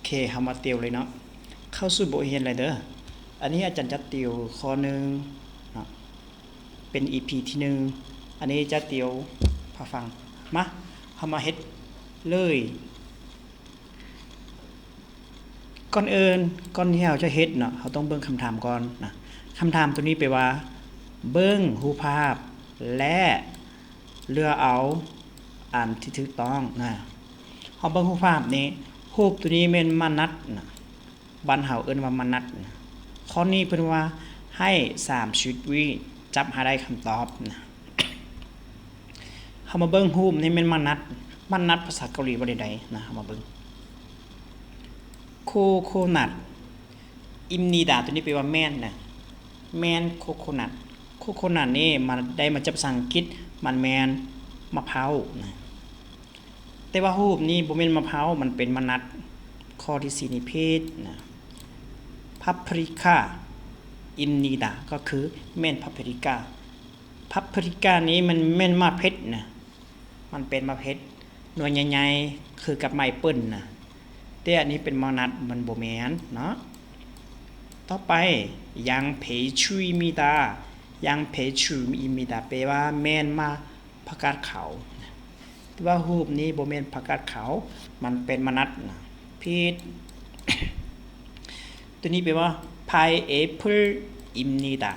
ເຄ ເຮົາມາຕິວເລີຍເນາະ. ເຂົ້າສູ່ບົດຮຽນເລີຍເດີ. ອັນນີ້ອາຈານຈະຕິວຂໍ້ໜຶ່ງເນາະ ເປັນອີພີທີໜຶ່ງ. ອັນນີ້ຈະຕິວພາຟັງ. ມາ ເຮົາມາເຮັດເລີຍ. ກ່ອນອື່ນ ກ່ອນທີ່ເຮົາຈະເຮັດເນາະ ເຮົາຕ້ອງເບິ່ງຄຳຖາມກ່ອນນະ. ຄຳຖາມໂຕນີ້ແປວ່າ ເບິ່ງຮູບພາບ ແລະ ເລືອກເອົາອັນທີ່ຖືກຕ້ອງນະ. ເຮົາເບິ່ງຮູບພາບນີ້ ຮູບໂຕນີ້ແມ່ນມານັດນະ. ບ້ານເຮົາເອີ້ນວ່າມານັດນະ. ຂໍ້ນີ້ເພິ່ນວ່າໃຫ້ສາມສິບວິຈັບໃຫ້ໄດ້ຄຳຕອບນະ. ເຮົາມາເບິ່ງຮູບນີ້ແມ່ນມານັດ. ມານັດພາສາເກົາຫຼີວ່າແນວໃດນະ? ເຮົາມາເບິ່ງ ໂຄໂຄນັດ ອິມນີດາ ໂຕນີ້ແປວ່າແມ່ນນະ. ແມ່ນໂຄໂຄນັດ. ໂຄໂຄນັດນີ້ມາ ໄດ້ມາຈາກພາສາອັງກິດ ມັນແມ່ນມະພ້າວນະ. ແຕ່ວ່າຮູບນີ້ບໍ່ແມ່ນມະພ້າວ ມັນເປັນມານັດ. ຂໍ້ທີສີ່ນີ້ຜິດນະ. ພາບຣິກາ ອິມນີດາ ກໍຄືແມ່ນພາບຣິກາ. ພາບຣິການີ້ມັນແມ່ນໝາກເຜັດນະ. ມັນເປັນໝາກເຜັດໜ່ວຍໃຫຍ່ໆ ຄືກັບໝາກແອັບເປິ້ນນະ. ແຕ່ອັນນີ້ເປັນມານັດ ມັນບໍ່ແມ່ນເນາະ. ຕໍ່ໄປ ຍັງເພຊູອິມນີດາ ຍັງເພຊູອິມນີດາ ແປວ່າແມ່ນໝາກ ຜັກກາດຂາວ. ແຕ່ວ່າຮູບນີ້ບໍ່ແມ່ນຜັກກາດຂາວ ມັນເປັນມານັດນະ. ຜິດ. ໂຕນີ້ແປວ່າພາຍແອັບເປິ້ນອິມນີດາ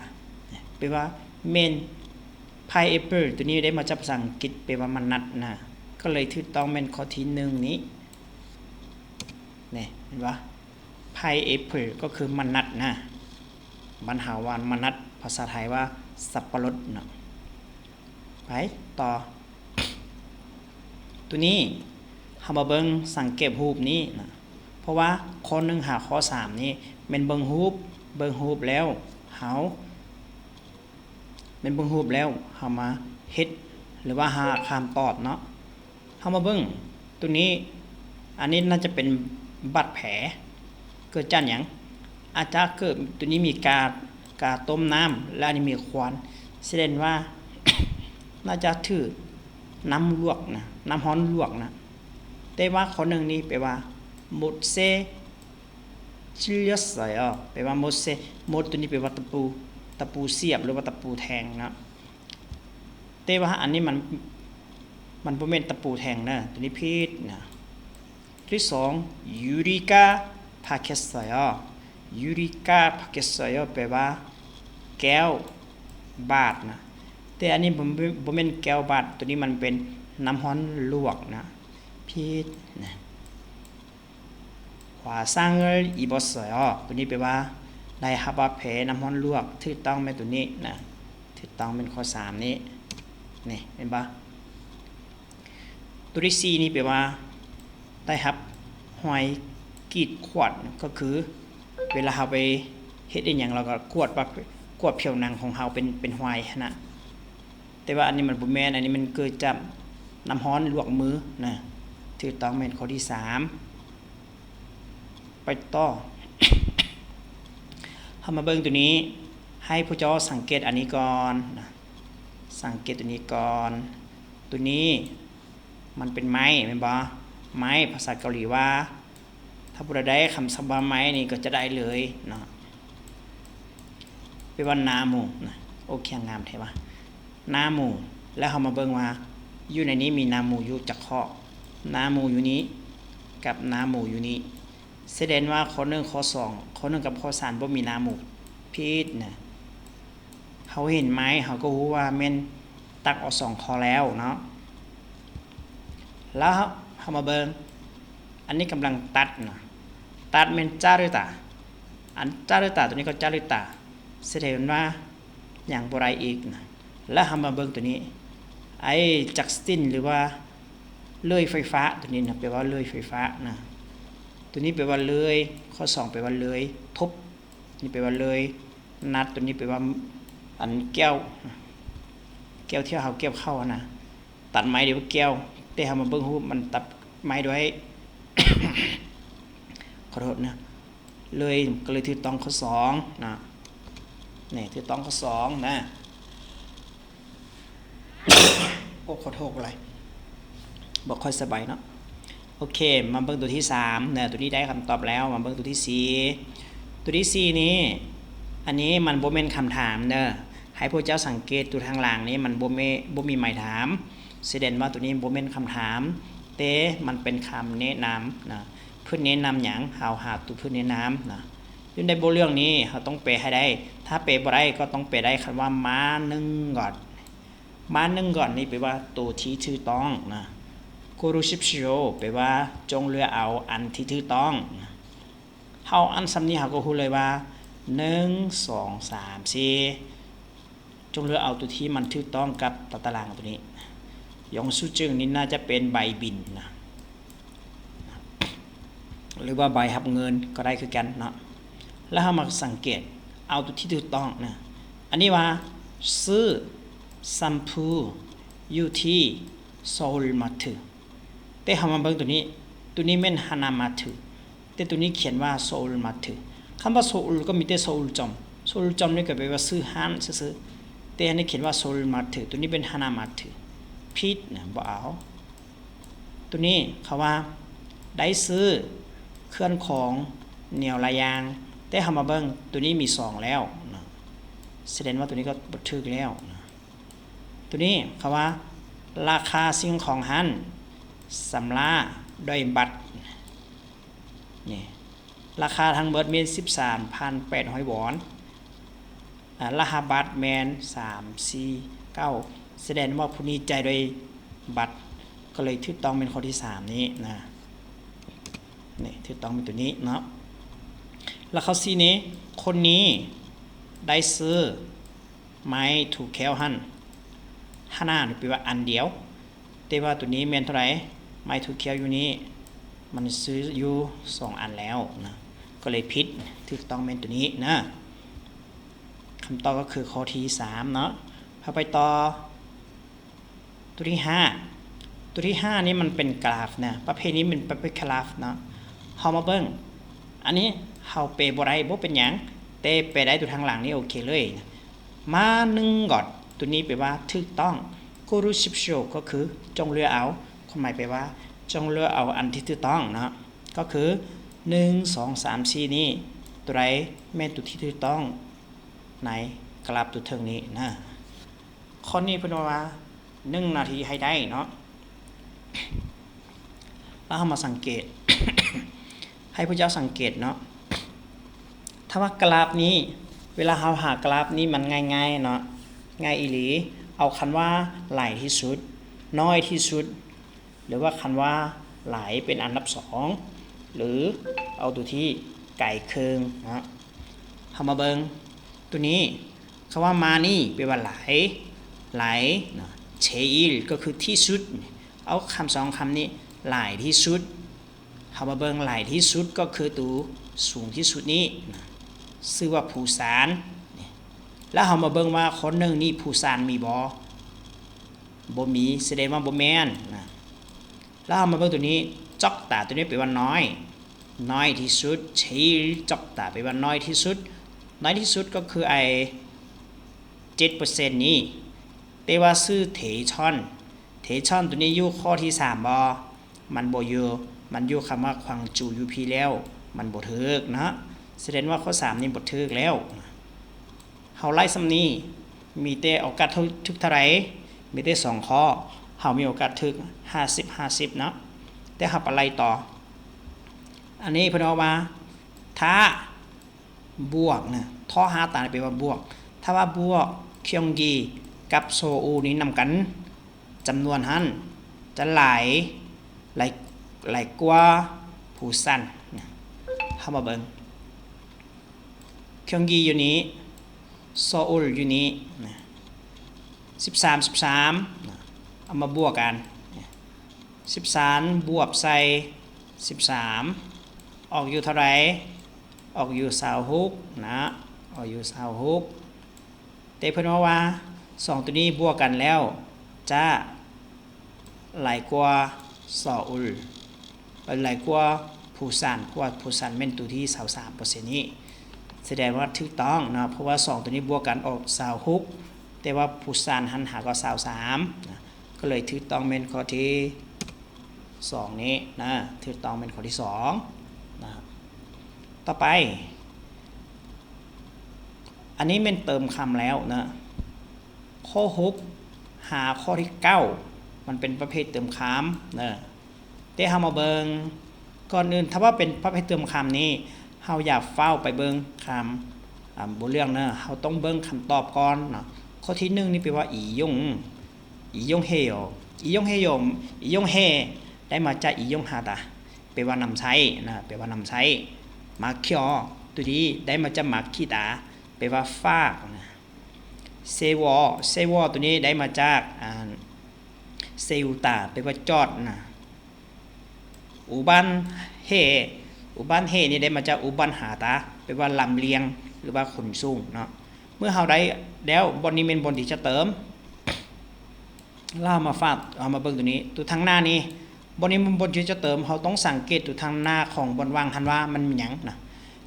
ແປວ່າແມ່ນພາຍແອັບເປິ້ນ. ໂຕນີ້ໄດ້ມາຈາກພາສາອັງກິດ ແປວ່າມານັດນະ. ກໍເລີຍຖືກຕ້ອງແມ່ນຂໍ້ທີໜຶ່ງນີ້. ນີ້ ເຫັນບໍ່? ພາຍແອັບເປິ້ນກໍຄືມານັດນະ. ບ້ານເຮົາວ່າມານັດ ພາສາໄທວ່າສັບປະລົດເນາະ. ໄປຕໍ່ ໂຕນີ້ເຮົາມາເບິ່ງສັງເກດຮູບນີ້ນະ. ເພາະວ່າຂໍ້ໜຶ່ງຫາຂໍ້ສາມນີ້ແມ່ນເບິ່ງຮູບ ເບິ່ງຮູບແລ້ວເຮົາ ແມ່ນເບິ່ງຮູບແລ້ວເຮົາມາເຮັດ ຫຼືວ່າຫາຄຳຕອບເນາະ. ເຮົາມາເບິ່ງໂຕນີ້ ອັນນີ້ໜ້າຈະເປັນບາດແຜ ເກີດຈາກຫຍັງ? ອາດຈະເກີດ ໂຕນີ້ມີກາ ກາຕົ້ມນ້ຳ ແລະ ອັນນີ້ມີຄວັນ ສະແດງວ່າໜ້າຈະຖືກນ້ຳລວກນະ ນ້ຳຮ້ອນລວກນະ. ແຕ່ວ່າຂໍ້ໜຶ່ງນີ້ແປວ່າ ໝົດເຊ ຈິລຽສໄຊອອ ແປວ່າໝົດເຊ ໝົດໂຕນີ້ແປວ່າຕະປູ ຕະປູສຽບ ຫຼືວ່າຕະປູແທງເນາະ. ແຕ່ວ່າອັນນີ້ມັນ ມັນບໍ່ແມ່ນຕະປູແທງເດີ ໂຕນີ້ຜິດນະ. ທີສອງ ຢູຣິກາພາເກັດໄຊອອ ຢູຣິກາພາເກັດໄຊອອ ແປວ່າແກ້ວບາດນະ. ແຕ່ອັນນີ້ບໍ່ ບໍ່ແມ່ນແກ້ວບາດ ໂຕນີ້ມັນເປັນນ້ຳຮ້ອນລວກນະ. ຜິດນະ. ຫວາຊາເງິນອີບອດເຊີອ ໂຕນີ້ແປວ່າໄດ້ຮັບບາດແຜນ້ຳຮ້ອນລວກ ຖືກຕ້ອງແມ່ນໂຕນີ້ນະ ຖືກຕ້ອງແມ່ນຂໍ້ສາມນີ້ ນີ້ ເຫັນບໍ່? ໂຕທີສີ່ນີ້ແປວ່າໄດ້ຮັບຮອຍກີດຂວາດ ກໍຄືເວລາເຮົາໄປເຮັດອີ່ຫຍັງ ເຮົາກໍຂວາດວ່າ ຂວາດຜິວໜັງຂອງເຮົາເປັນ ເປັນຮອຍຫັ້ນນະ. ແຕ່ວ່າອັນນີ້ມັນບໍ່ແມ່ນ ອັນນີ້ມັນເກີດຈາກນ້ຳຮ້ອນລວກມືນະ. ຖືກຕ້ອງແມ່ນຂໍ້ທີສາມ. ໄປຕໍ່ ເຮົາມາເບິ່ງໂຕນີ້ ໃຫ້ພວກເຈົ້າສັງເກດອັນນີ້ກ່ອນນະ ສັງເກດໂຕນີ້ກ່ອນ. ໂຕນີ້ມັນເປັນໄມ້ແມ່ນບໍ່? ໄມ້ ພາສາເກົາຫຼີວ່າ ຖ້າຜູ້ໃດໄດ້ຄຳສັບວ່າໄມ້ນີ້ກໍຈະໄດ້ເລີຍເນາະ ແປວ່ານາໝູນະ. ໂອ້ ຂຽນງາມແທ້ວ່າ ນາໝູ. ແລ້ວເຮົາມາເບິ່ງວ່າຢູ່ໃນນີ້ມີນາໝູຢູ່ຈັກຂໍ້? ນາໝູຢູ່ນີ້ກັບນາໝູຢູ່ນີ້ ສະແດງວ່າຂໍ້ໜຶ່ງ ຂໍ້ສອງ ຂໍ້ໜຶ່ງກັບຂໍ້ສາມບໍ່ມີນາໝູ. ຜິດນະ. ເຮົາເຫັນໄມ້ ເຮົາກໍຮູ້ວ່າແມ່ນຕັດອອກສອງຂໍ້ແລ້ວເນາະ. ແລ້ວເຮົາມາເບິ່ງ ອັນນີ້ກຳລັງຕັດນະ ຕັດແມ່ນຈາຣຶຕາ ອັນຈາຣຶຕາ ໂຕນີ້ກໍຈາຣຶຕາ ສະແດງວ່າຍັງບໍ່ໄດ້ອີກນະ. ແລ້ວເຮົາມາເບິ່ງໂຕນີ້ ໄອ້ຈັກສະຕິນ ຫຼືວ່າເລີຍໄຟຟ້າ ໂຕນີ້ນະ ແປວ່າເລີຍໄຟຟ້ານະ. ໂຕນີ້ແປວ່າເລີຍ ຂໍ້ສອງແປວ່າເລີຍ ທົບ ນີ້ແປວ່າເລີຍ ນັດ ໂຕນີ້ແປວ່າອັນແກ້ວ ແກ້ວທີ່ເຮົາກ່ຽວເຂົ້າຫັ້ນນະ ຕັດໄມ້ດ້ວຍແກ້ວ ແຕ່ເຮົາມາເບິ່ງຮູບມັນຕັດໄມ້ດ້ວຍ ຂໍໂທດນະ ເລີຍ ກໍເລີຍຖືກຕ້ອງຂໍ້ສອງນະ. ນີ້ຖືກຕ້ອງຂໍ້ສອງນະ. ໂອ້ ຂໍໂທດຫຼາຍ ບໍ່ຄ່ອຍສະບາຍເນາະ. ໂອເຄ ມາເບິ່ງຕົວທີສາມເດີ. ຕົວນີ້ໄດ້ຄຳຕອບແລ້ວ. ມາເບິ່ງຕົວທີສີ່. ຕົວທີສີ່ນີ້ ອັນນີ້ມັນບໍ່ແມ່ນຄຳຖາມເດີ. ໃຫ້ພວກເຈົ້າສັງເກດ ຕົວທາງຫຼັງນີ້ມັນບໍ່ມີ ບໍ່ມີໝາຍຖາມ. ສະແດງວ່າຕົວນີ້ບໍ່ແມ່ນຄຳຖາມ, ແຕ່ມັນເປັນຄຳແນະນຳນະ. ເພິ່ນແນະນຳຫຍັງ? ເຮົາຫາຕົວເພິ່ນແນະນຳນະ. ຢູ່ໃນບົດເລື່ອງນີ້ ເຮົາຕ້ອງແປໃຫ້ໄດ້. ຖ້າແປບໍ່ໄດ້ ກໍຕ້ອງແປໄດ້ຄຳວ່າ 맞는 것. 맞는 것 ນີ້ແປວ່າໂຕທີ່ຖືກຕ້ອງນະ. 고르십시오 ແປວ່າຈົ່ງເລືອກເອົາອັນທີ່ຖືກຕ້ອງນະ. ເຮົາອ່ານສ່ຳນີ້ເຮົາກໍຮູ້ເລີຍວ່າ ໜຶ່ງ ສອງ ສາມ ສີ່ ຈົ່ງເລືອກເອົາໂຕທີ່ມັນຖືກຕ້ອງກັບຕາຕະລາງໂຕນີ້. 영수증 ນີ້ໜ້າຈະເປັນໃບບິນນະ. ຫຼືວ່າໃບຮັບເງິນກໍໄດ້ຄືກັນເນາະ. ແລ້ວເຮົາມາສັງເກດເອົາຕົວທີ່ຖືກຕ້ອງນະ. ອັນນີ້ວ່າ ซื้อแชมพูอยู่ที่ Seoul Mart. ແຕ່ເຮົາມາເບິ່ງຕົວນີ້, ຕົວນີ້ແມ່ນ Hana Mart, ແຕ່ຕົວນີ້ຂຽນວ່າ Seoul Mart. ຄຳວ່າ Seoul ກໍມີແຕ່ Seoul 점. Seoul 점 ນີ້ກໍແປວ່າຊື່ຮ້ານຊື່ໆ, ແຕ່ອັນນີ້ຂຽນວ່າ Seoul Mart, ຕົວນີ້ເປັນ Hana Mart. ຜິດນະ, ບໍ່ເອົາ. ຕົວນີ້ເຂົາວ່າໄດ້ຊື້ເຄື່ອງຂອງແນວຫຼາຍຢ່າງ, ແຕ່ເຮົາມາເບິ່ງ ຕົວນີ້ມີສອງແລ້ວນະ, ສະແດງວ່າຕົວນີ້ກໍບໍ່ຖືກແລ້ວນະ. ຕົວນີ້ເຂົາວ່າລາຄາສິ່ງຂອງຫັ້ນຊຳລະດ້ວຍບັດ. ນີ້ ລາຄາທັງເບິດແມ່ນສິບສາມພັນແປດຮ້ອຍວອນ. ອາ ລະຫັດບັດແມ່ນສາມ ສີ່ ເກົ້າ ສະແດງວ່າຜູ້ນີ້ຈ່າຍດ້ວຍບັດ, ກໍເລີຍຖືກຕ້ອງແມ່ນຂໍ້ທີສາມນີ້ນະ. ນີ້ຖືກຕ້ອງແມ່ນຕົວນີ້ເນາະ. ແລ້ວຂໍ້ສີ່ນີ້ ຄົນນີ້ໄດ້ຊື້ໄມ້ຖູແຂ້ວຫັ້ນ 하나 ນີ້ແປວ່າອັນດຽວ. ແຕ່ວ່າຕົວນີ້ແມ່ນເທົ່າໃດ? ໄມ້ຖູແຂ້ວຢູ່ນີ້ ມັນຊື້ຢູ່ສອງອັນແລ້ວນະ, ກໍເລີຍຜິດ. ຖືກຕ້ອງແມ່ນຕົວນີ້ນະ. ຄຳຕອບກໍຄືຂໍ້ທີສາມເນາະ. ເຮົາໄປຕໍ່ຕົວທີຫ້າ. ຕົວທີຫ້ານີ້ມັນເປັນກຣາຟນະ, ປະເພດນີ້ເປັນປະເພດກຣາຟເນາະ. ເຮົາມາເບິ່ງ, ອັນນີ້ເຮົາແປບໍ່ໄດ້ ບໍ່ເປັນຫຍັງ, ແຕ່ແປໄດ້ຕົວທາງຫຼັງນີ້ໂອເຄເລີຍ. 맞는 것 ຕົວນີ້ແປວ່າຖືກຕ້ອງ. 고르십시오 ກໍຄືຈົ່ງເລືອກເອົາ, ຄວາມໝາຍແປວ່າຈົ່ງເລືອກເອົາອັນທີ່ຖືກຕ້ອງເນາະ. ກໍຄື ໜຶ່ງ ສອງ ສາມ ສີ່ ນີ້ ຕົວໃດແມ່ນຕົວທີ່ຖືກຕ້ອງໃນກຣາຟຕົວເທິງນີ້ນະ. ຂໍ້ນີ້ເພິ່ນວ່າ ໜຶ່ງນາທີໃຫ້ໄດ້ເນາະ. ແລ້ວເຮົາມາສັງເກດ, ໃຫ້ພວກເຈົ້າສັງເກດເນາະ, ຖ້າວ່າກຣາຟນີ້ ເວລາເຮົາຫາກຣາຟນີ້ມັນງ່າຍໆເນາະ, ງ່າຍອີ່ຫຼີ. ເອົາຄັນວ່າຫຼາຍທີ່ສຸດ, ນ້ອຍທີ່ສຸດ, ຫຼືວ່າຄັນວ່າຫຼາຍເປັນອັນດັບສອງ ຫຼືເອົາຕົວທີ່ໄກເຄິ່ງເນາະ. ເຮົາມາເບິ່ງຕົວນີ້, ຄຳວ່າ 많이 ແປວ່າຫຼາຍ, ຫຼາຍເນາະ. 제일 ກໍຄືທີ່ສຸດ. ເອົາຄຳສອງຄຳນີ້ ຫຼາຍທີ່ສຸດ. ເຮົາມາເບິ່ງຫຼາຍທີ່ສຸດກໍຄືຕົວສູງທີ່ສຸດນີ້ນະ, ຊື່ວ່າ 부산. ແລ້ວເຮົາມາເບິ່ງວ່າຄົນໜຶ່ງນີ້ 부산 ມີບໍ່? ບໍ່ມີ, ສະແດງວ່າບໍ່ແມ່ນນະ. ແລ້ວເຮົາມາເບິ່ງຕົວນີ້, 적다 ຕົວນີ້ແປວ່ານ້ອຍ, ນ້ອຍທີ່ສຸດ. 제일 적다 ແປວ່ານ້ອຍທີ່ສຸດ. ນ້ອຍທີ່ສຸດກໍຄືໄອ້ ເຈັດເປີເຊັນນີ້, ແຕ່ວ່າຊື່ 대천, 대천 ຕົວນີ້ຢູ່ຂໍ້ທີສາມບໍ່? ມັນບໍ່ຢູ່, ມັນຢູ່ຄຳວ່າ 광주 ຢູ່ພີ້ແລ້ວ, ມັນບໍ່ຖືກເນາະ. ສະແດງວ່າຂໍ້ສາມນີ້ບໍ່ຖືກແລ້ວ. ເຮົາໄລ່ສ່ຳນີ້ ມີແຕ່ໂອກາດຖືກເທົ່າໃດ? ມີແຕ່ສອງຂໍ້, ເຮົາມີໂອກາດຖືກຫ້າສິບ ຫ້າສິບເນາະ. ແຕ່ເຮົາໄປໄລ່ຕໍ່. ອັນນີ້ເພິ່ນເວົ້າວ່າ ຖ້າບວກນະ, ທ ຫ້າຕົວນີ້ແປວ່າບວກ. ຖ້າວ່າບວກ 경기 ກັບ 서울 ນີ້ນຳກັນ, ຈຳນວນຫັ້ນຈະຫຼາຍ, ຫຼາຍ, ຫຼາຍກວ່າ 부산 ນະ. ເຮົາມາເບິ່ງ 경기 ຢູ່ນີ້, 서울 ຢູ່ນີ້ນະ, ສິບສາມ ສິບສາມນະ, ເອົາມາບວກກັນ, ສິບສາມບວກໃສ່ສິບສາມ ອອກຢູ່ເທົ່າໃດ? ອອกอยู่ซาวฮก ນະ, ออกอยู่ซาวฮก. ແຕ່ເພິ່ນເວົ້າວ່າ ສອງ ຕົວນີ້ບວກກັນແລ້ວຈະຫຼາຍກວ່າ 서울 ເອີ ຫຼາຍກວ່າ 부산 ເພາະວ່າ 부산 ແມ່ນຕົວທີຊາວສາມເປີເຊັນນີ້, ສະແດງວ່າຖືກຕ້ອງເນາະ, ເພາະວ່າ ສອງ ຕົວນີ້ບວກກັນອອກຊາວຫົກ, ແຕ່ວ່າ 부산 ຫັ້ນຫາກໍຊາວສາມນະ, ກໍເລີຍຖືກຕ້ອງແມ່ນຂໍ້ທີ ສອງນີ້ນະ ຖືກຕ້ອງແມ່ນຂໍ້ທີສອງນະ. ຕໍ່ໄປ ອັນນີ້ແມ່ນເຕີມຄຳແລ້ວນະ. ຂໍ້ຫົກຫາຂໍ້ທີເກົ້າ ມັນເປັນປະເພດເຕີມຄຳນະ. ແຕ່ເຮົາມາເບິ່ງ ກ່ອນອື່ນ ຖ້າວ່າເປັນປະເພດເຕີມຄຳນີ້ ເຮົາຢ່າຟ້າວໄປເບິ່ງຄຳ ອ່າ ບົດເລື່ອງເນາະ, ເຮົາຕ້ອງເບິ່ງຄຳຕອບກ່ອນເນາະ. ຂໍ້ທີໜຶ່ງນີ້ແປວ່າ 이용, 이용해요, 이용해요, 이용해 ໄດ້ມາຈາກ 이용하다 ແປວ່ານຳໃຊ້ນະ, ແປວ່ານຳໃຊ້. 막혀 ໂຕນີ້ໄດ້ມາຈາກ 막히다 ແປວ່າຝາກນະ. 세워, 세워 ໂຕນີ້ໄດ້ມາຈາກ ອ່າ 세우다 ແປວ່າຈອດນະ. 운반해, 운반해 ນີ້ໄດ້ມາຈາກ 운반하다 ແປວ່າລຳລຽງ ຫຼືວ່າຂົນສົ່ງເນາະ. ເມື່ອເຮົາໄດ້ແລ້ວ ບ່ອນນີ້ແມ່ນບ່ອນທີ່ຈະເຕີມ. ແລ້ວເຮົາມາຟາດ ເຮົາມາເບິ່ງໂຕນີ້ ໂຕທາງໜ້ານີ້ ບ່ອນນີ້ມັນບ່ອນທີ່ຈະເຕີມ, ເຮົາຕ້ອງສັງເກດໂຕທາງໜ້າຂອງບ່ອນວ່າງຫັ້ນວ່າມັນມີຫຍັງນະ.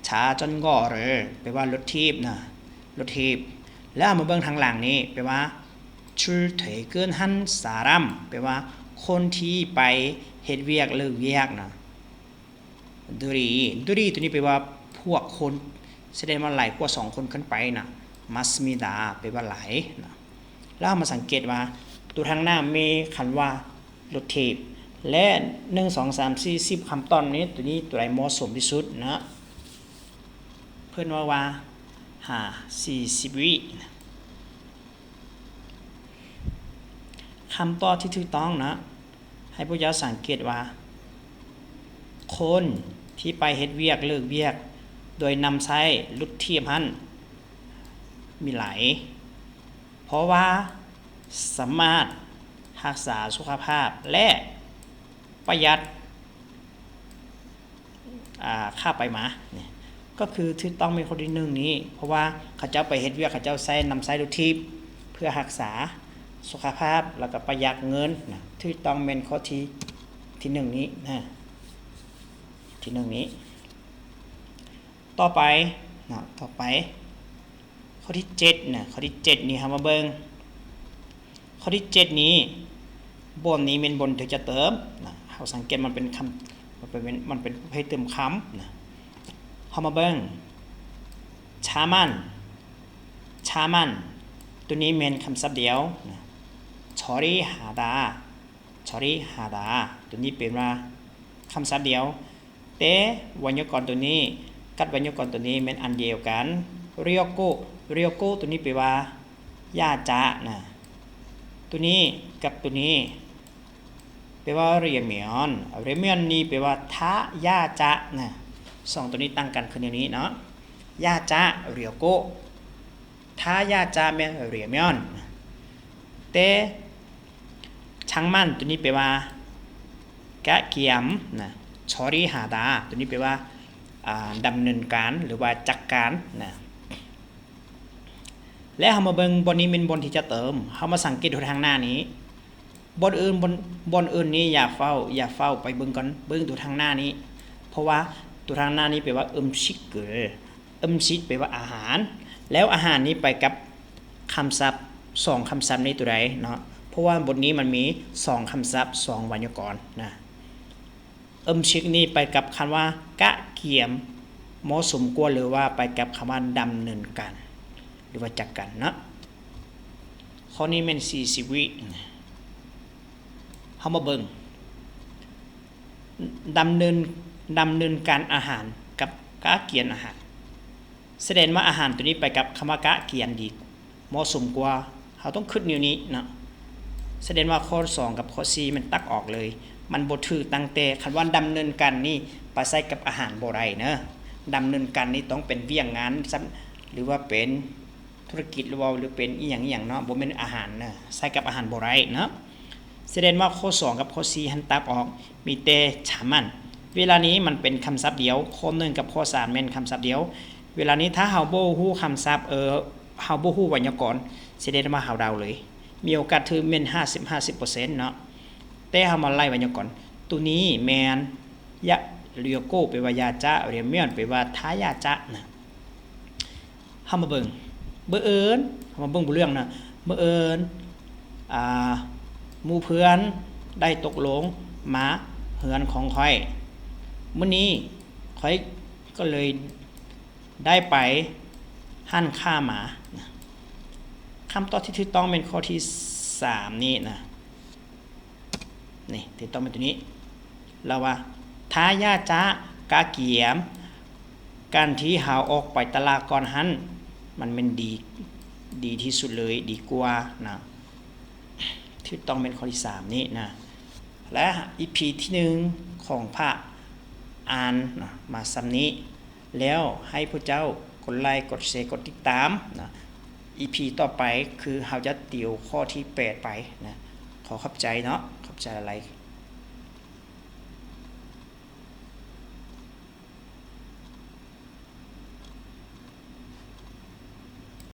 자전거를 ແປວ່າລົດຖີບນະ, ລົດຖີບ. ແລ້ວເຮົາມາເບິ່ງທາງຫຼັງນີ້ ແປວ່າ 출퇴근한 사람 ແປວ່າຄົນທີ່ໄປເຮັດວຽກ ເລີກວຽກນະ. 들이, 들이 ໂຕນີ້ແປວ່າພວກຄົນ, ສະແດງວ່າຫຼາຍກວ່າສອງຄົນຂຶ້ນໄປນະ. 맞습니다 ແປວ່າຫຼາຍນະ. ແລ້ວເຮົາມາສັງເກດວ່າ ໂຕທາງໜ້າມີຄຳວ່າລົດຖີບ ແລະ ໜຶ່ງ ສອງ ສາມ ສີ່ ສິບ ຄຳຕອບນີ້ ໂຕນີ້ໂຕໃດເໝາະສົມທີ່ສຸດນະ? ເພິ່ນເວົ້າວ່າ ຫາ ສີ່ສິບວິນະ. ຄຳຕອບທີ່ຖືກຕ້ອງນະ ໃຫ້ພວກເຈົ້າສັງເກດວ່າ ຄົນທີ່ໄປເຮັດວຽກ ເລີກວຽກ ໂດຍນຳໃຊ້ລົດຖີບຫັ້ນມີຫຼາຍ ເພາະວ່າສາມາດຮັກສາສຸຂະພາບ ແລະ ປະຢັດ ອ່າ ຄ່າໄປມານີ້ ກໍຄືຖືກຕ້ອງແມ່ນຂໍ້ທີໜຶ່ງນີ້ ເພາະວ່າເຂົາເຈົ້າໄປເຮັດວຽກ ເຂົາເຈົ້າໃຊ້ ນຳໃຊ້ລົດຖີບເພື່ອຮັກສາສຸຂະພາບ ແລ້ວກໍປະຢັດເງິນນະ. ຖືກຕ້ອງແມ່ນຂໍ້ທີ ທີໜຶ່ງນີ້ນະ ທີໜຶ່ງນີ້. ຕໍ່ໄປເນາະ ຕໍ່ໄປ ຂໍ້ທີເຈັດນະ, ຂໍ້ທີເຈັດນີ້ເຮົາມາເບິ່ງ ຂໍ້ທີເຈັດນີ້ ບ່ອນນີ້ແມ່ນບ່ອນທີ່ຈະເຕີມນະ. ເຮົາສັງເກດມັນເປັນຄຳ ມັນເປັນ ມັນເປັນປະເພດເຕີມຄຳນະ. ເຮົາມາເບິ່ງ 자만, 자만 ໂຕນີ້ແມ່ນຄຳສັບດຽວນະ. 처리하다, 처리하다 ໂຕນີ້ເປັນວ່າຄຳສັບດຽວ ແຕ່ໄວຍາກອນໂຕນີ້ກັບໄວຍາກອນໂຕນີ້ແມ່ນອັນດຽວກັນ. 려고, 려고 ໂຕນີ້ແປວ່າ ຍາຈະນະ. ໂຕນີ້ກັບໂຕນີ້ແປວ່າ 려면, 려면 ນີ້ແປວ່າ ຖ້າ ຍາຈະນະ. ສອງໂຕນີ້ຕ່າງກັນຄືແນວນີ້ເນາະ. ຍາຈະ 려고, ຖ້າ ຍາຈະ ແມ່ນ 려면. ແຕ່ 자만 ໂຕນີ້ແປວ່າ ກະກຽມນະ. 처리하다 ໂຕນີ້ແປວ່າ ອ່າ ດຳເນີນການ ຫຼືວ່າຈັດການນະ. ແລະ ເຮົາມາເບິ່ງບ່ອນນີ້ແມ່ນບ່ອນທີ່ຈະເຕີມ. ເຮົາມາສັງເກດຢູ່ທາງໜ້ານີ້ ບ່ອນອື່ນ ບ່ອນ ບ່ອນອື່ນນີ້ຢ່າຟ້າວ ຢ່າຟ້າວໄປເບິ່ງກ່ອນ, ເບິ່ງໂຕທາງໜ້ານີ້ ເພາະວ່າໂຕທາງໜ້ານີ້ແປວ່າ 음 식을, 음식 ແປວ່າອາຫານ. ແລ້ວອາຫານນີ້ໄປກັບຄຳສັບ ສອງຄຳສັບນີ້ໂຕໃດເນາະ? ເພາະວ່າບົດນີ້ມັນມີສອງຄຳສັບ ສອງໄວຍາກອນນະ. 음식 ນີ້ໄປກັບຄຳວ່າ ກະກຽມ ເໝາະສົມກວ່າ ຫຼືວ່າໄປກັບຄຳວ່າ ດຳເນີນການ ຫຼືວ່າຈັດການເນາະ. ຂໍ້ນີ້ແມ່ນ ສີ່ສິບວິ. ເຮົາມາເບິ່ງ ດຳເນີນ ດຳເນີນການອາຫານກັບກະກຽມອາຫານ. ສະແດງວ່າອາຫານໂຕນີ້ໄປກັບຄຳວ່າ ກະກຽມ ດີ ເໝາະສົມກວ່າ. ເຮົາຕ້ອງຄິດແນວນີ້ເນາະ. ສະແດງວ່າຂໍ້ສອງກັບຂໍ້ສີ່ມັນຕັດອອກເລີຍ. ມັນບໍ່ຖືກຕັ້ງແຕ່ ຄັນວ່າດຳເນີນການນີ້ໄປໃຊ້ກັບອາຫານບໍ່ໄດ້ເນາະ. ດຳເນີນການນີ້ຕ້ອງເປັນວຽກງານ ຫຼືວ່າເປັນ ທຸລະກິດ ຫຼືເວົ້າ ຫຼືເປັນອີ່ຫຍັງອີ່ຫຍັງເນາະ, ບໍ່ແມ່ນອາຫານເນາະ, ໃຊ້ກັບອາຫານບໍ່ໄດ້ເນາະ. ສະແດງວ່າຂໍ້ສອງກັບຂໍ້ສີ່ຫັ້ນຕັດອອກ, ມີແຕ່ 자만. ເວລານີ້ມັນເປັນຄຳສັບດຽວ, ຂໍ້ໜຶ່ງກັບຂໍ້ສາມແມ່ນຄຳສັບດຽວ. ເວລານີ້ຖ້າເຮົາບໍ່ຮູ້ຄຳສັບ, ເອີ, ເຮົາບໍ່ຮູ້ໄວຍາກອນ, ສະແດງວ່າເຮົາເດົາເລີຍ. ມີໂອກາດຖືກແມ່ນຫ້າສິບ ຫ້າສິບເປີເຊັນເນາະ. ແຕ່ເຮົາມາໄລ່ໄວຍາກອນ, ໂຕນີ້ແມ່ນ ຍະ, 려고 ແປວ່າ ຢາຈະ, 려면 ແປວ່າ ຖ້າຢາຈະນະ. ເຮົາມາເບິ່ງ ບັງເອີນ ເຮົາມາເບິ່ງບົດເລື່ອງນະ ບັງເອີນ ອ່າ ໝູ່ເພື່ອນໄດ້ຕົກລົງມາ ເຮືອນຂອງຂ້ອຍ. ມື້ນີ້ຂ້ອຍກໍເລີຍໄດ້ໄປຮ້ານຄ້າມານະ. ຄຳຕອບທີ່ຖືກຕ້ອງແມ່ນຂໍ້ທີສາມນີ້ນະ. ນີ້ ຖືກຕ້ອງແມ່ນຕົວນີ້. ລາວວ່າ ຖ້າຢາກຈະກະກຽມການທີ່ເຮົາອອກໄປຕະຫຼາດກ່ອນຫັ້ນ ມັນແມ່ນດີ ດີທີ່ສຸດເລີຍ ດີກວ່ານະ. ຖືກຕ້ອງແມ່ນຂໍ້ທີສາມນີ້ນະ. ແລະ ອີພີທີໜຶ່ງຂອງພະອ່ານນະ ມາສ່ຳນີ້ ແລ້ວໃຫ້ພວກເຈົ້າກົດໄລ ກົດແຊ ກົດຕິດຕາມນະ. ອີພີຕໍ່ໄປຄືເຮົາຈະຕິວຂໍ້ທີແປດໄປນະ. ຂໍຂອບໃຈເນາະ ຂອບໃຈຫຼາຍໆ.